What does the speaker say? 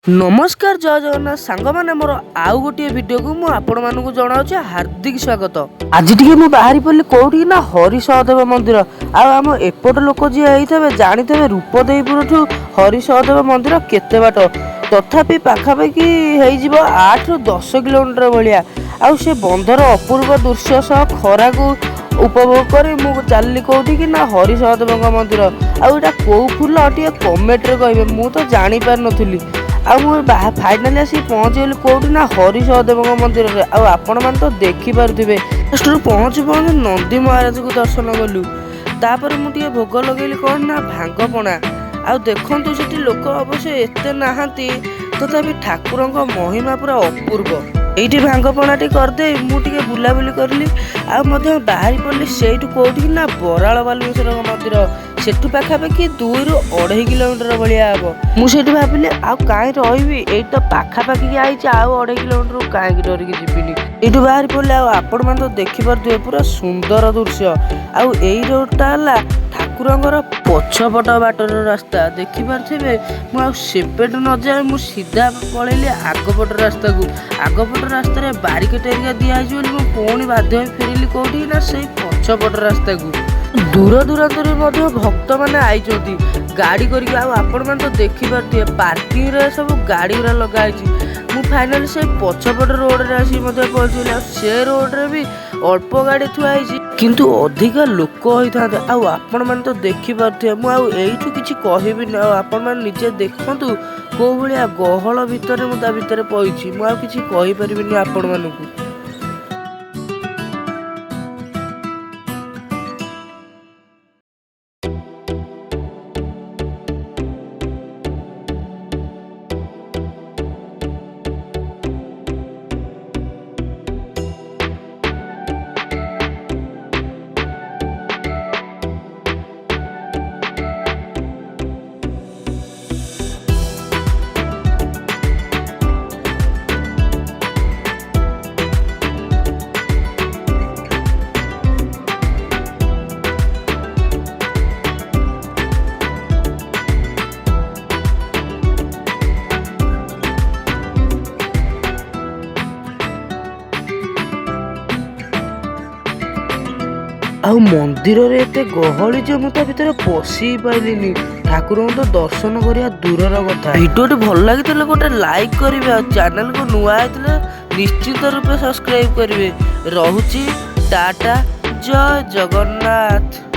ନମସ୍କାର, ଜୟ ଜଗନ୍ନାଥ ସାଙ୍ଗମାନେ। ମୋର ଆଉ ଗୋଟିଏ ଭିଡ଼ିଓକୁ ମୁଁ ଆପଣମାନଙ୍କୁ ଜଣାଉଛି ହାର୍ଦ୍ଦିକ ସ୍ୱାଗତ। ଆଜି ଟିକେ ମୁଁ ବାହାରି ପଡ଼ିଲି କୋଉଠିକି ନା ହରି ସହଦେବ ମନ୍ଦିର। ଆଉ ଆମ ଏପଟ ଲୋକ ଯିଏ ହେଇଥିବେ ଜାଣିଥିବେ ରୂପଦେଇପୁରଠୁ ହରି ସହଦେବ ମନ୍ଦିର କେତେ ବାଟ। ତଥାପି ପାଖାପାଖି ହେଇଯିବ 8ରୁ 10 କିଲୋମିଟର ଭଳିଆ। ଆଉ ସେ ବନ୍ଧର ଅପୂର୍ବ ଦୃଶ୍ୟ ସହ ଖରାକୁ ଉପଭୋଗ କରି ମୁଁ ଚାଲିଲି କୋଉଠିକି ନା ହରି ସହଦେବଙ୍କ ମନ୍ଦିର। ଆଉ ଏଇଟା କୋଉ ଫୁଲ ଟିକେ କମେଣ୍ଟରେ କହିବେ, ମୁଁ ତ ଜାଣିପାରିନଥିଲି। ଆଉ ମୁଁ ଫାଇନାଲି ଆସିକି ପହଞ୍ଚିଗଲି କୋଉଠି ନା ହରି ସହଦେବଙ୍କ ମନ୍ଦିରରେ। ଆଉ ଆପଣମାନେ ତ ଦେଖିପାରୁଥିବେ, ଫାଷ୍ଟରୁ ପହଞ୍ଚୁ ପହଞ୍ଚୁ ନନ୍ଦୀ ମହାରାଜକୁ ଦର୍ଶନ କଲୁ। ତାପରେ ମୁଁ ଟିକେ ଭୋଗ ଲଗେଇଲି କ'ଣ ନା ଭାଙ୍ଗ ପଣା। ଆଉ ଦେଖନ୍ତୁ, ସେଠି ଲୋକ ଅବଶ୍ୟ ଏତେ ନାହାନ୍ତି, ତଥାପି ଠାକୁରଙ୍କ ମହିମା ପୁରା ଅପୂର୍ବ। ଏଇଠି ଭାଙ୍ଗ ପଣାଟି କରିଦେଇ ମୁଁ ଟିକେ ବୁଲାବୁଲି କରିଲି ଆଉ ମଧ୍ୟ ବାହାରି ପଡ଼ିଲି ସେଇଠୁ କୋଉଠିକି ନା ବରାଳ ବାଲୁକେଶ୍ୱରଙ୍କ ମନ୍ଦିର। ସେଠୁ ପାଖାପାଖି 2ରୁ 2.5 କିଲୋମିଟର ଭଳିଆ ହବ। ମୁଁ ସେଇଠି ଭାବିଲି ଆଉ କାହିଁ ରହିବି, ଏଇଠି ତ ପାଖାପାଖି ଆଇଛି, ଆଉ 2.5 କିଲୋମିଟର କାହିଁକି ଡରିକି ଯିବିନି। ଏଇଠୁ ବାହାରି ପଡ଼ିଲି। ଆଉ ଆପଣମାନେ ତ ଦେଖିପାରୁଥିବେ ପୁରା ସୁନ୍ଦର ଦୃଶ୍ୟ। ଆଉ ଏଇ ରୋଡ଼ଟା ହେଲା ଠାକୁରଙ୍କର ପଛପଟ ବାଟର ରାସ୍ତା, ଦେଖିପାରୁଥିବେ। ମୁଁ ଆଉ ସେପଟେ ନ ଯାଇ ମୁଁ ସିଧା ପଳେଇଲି ଆଗପଟ ରାସ୍ତାକୁ। ଆଗପଟ ରାସ୍ତାରେ ବାରିକେଟ ହେରିକା ଦିଆହେଇଛି ବୋଲି ମୁଁ ପୁଣି ବାଧ୍ୟ ହୋଇ ଫେରିଲି କୋଉଠି ନା ସେଇ ପଛପଟ ରାସ୍ତାକୁ। ଦୂର ଦୂରାନ୍ତରୁ ମଧ୍ୟ ଭକ୍ତମାନେ ଆଇଛନ୍ତି ଗାଡ଼ି କରିକି। ଆଉ ଆପଣମାନେ ତ ଦେଖିପାରୁଥିବେ, ପାର୍କିଂରେ ସବୁ ଗାଡ଼ି ଗୁଡ଼ା ଲଗା ହେଇଛି। ମୁଁ ଫାଇନାଲି ସେଇ ପଛପଟ ରୋଡ଼ରେ ଆସିକି ମଧ୍ୟ ପହଞ୍ଚିଗଲି। ଆଉ ସେ ରୋଡ଼ରେ ବି ଅଳ୍ପ ଗାଡ଼ି ଥୁଆ ହେଇଛି, କିନ୍ତୁ ଅଧିକା ଲୋକ ହେଇଥାନ୍ତେ। ଆଉ ଆପଣମାନେ ତ ଦେଖିପାରୁଥିବେ, ମୁଁ ଆଉ ଏଇଠୁ କିଛି କହିବିନି। ଆଉ ଆପଣମାନେ ନିଜେ ଦେଖନ୍ତୁ କୋଉ ଭଳିଆ ଗହଳ ଭିତରେ ମୁଁ ତା ଭିତରେ ପଇଛି। ମୁଁ ଆଉ କିଛି କହିପାରିବିନି ଆପଣମାନଙ୍କୁ। ଆଉ ମନ୍ଦିରରେ ଏତେ ଗହଳି ଯେ ମୁଁ ତା ଭିତରେ ପଶି ପାଇଲିନି, ଠାକୁରଙ୍କୁ ତ ଦର୍ଶନ କରିବା ଦୂରର କଥା। ଭିଡ଼ିଓଟି ଭଲ ଲାଗିଥିଲେ ଗୋଟେ ଲାଇକ୍ କରିବେ ଆଉ ଚ୍ୟାନେଲକୁ ନୂଆ ହେଇଥିଲେ ନିଶ୍ଚିତ ରୂପେ ସବସ୍କ୍ରାଇବ କରିବେ। ରହୁଛି, ଟାଟା, ଜୟ ଜଗନ୍ନାଥ।